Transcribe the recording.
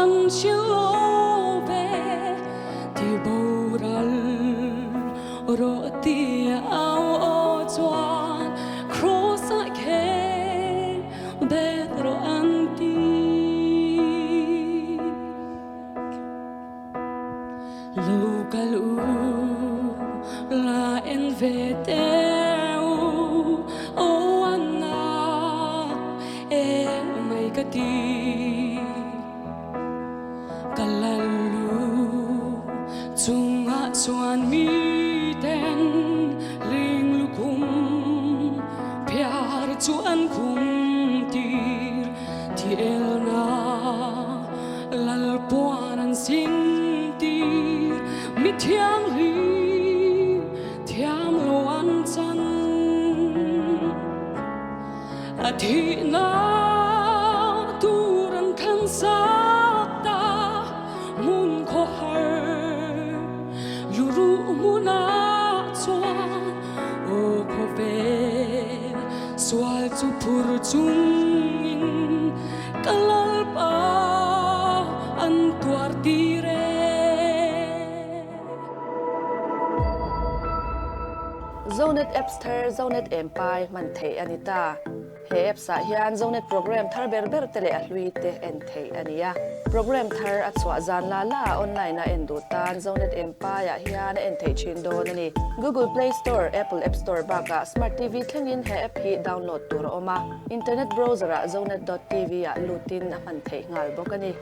an hril lo ve ti boral rawh ti au aw chuan Kraws ah kher bet rawh an ti. Lo kal u la en ve teh u aw Anna em mai ka ti. Ka lal lu chungah chuan miten ling lukhum phiar chu an khum tir ti elna. Lalpuan an sin tir mi thianghlim thiam lo an chan. A thihna tur an thlan sak ta hmun khawhar luruh hmunah chuan aw khawvel sual chu phur chungin Ka Lalpa an tuar tir e. Zonet Apps thar Zonet Empai hman theih a ni ta. He apps ah hian Zonet program thar ber ber te leh a hlui te en theih a ni a. Program thar a chhuah zan la la ah online a en duh tan Zonet Empai ah hian a en theih thin dawn a ni. Google Play Store, Apple App Store bakah Smart TV thlengin he app hi download tur a awm a. Internet browser ah zonet dot tv ah lutin a hman theih nghal bawk a ni.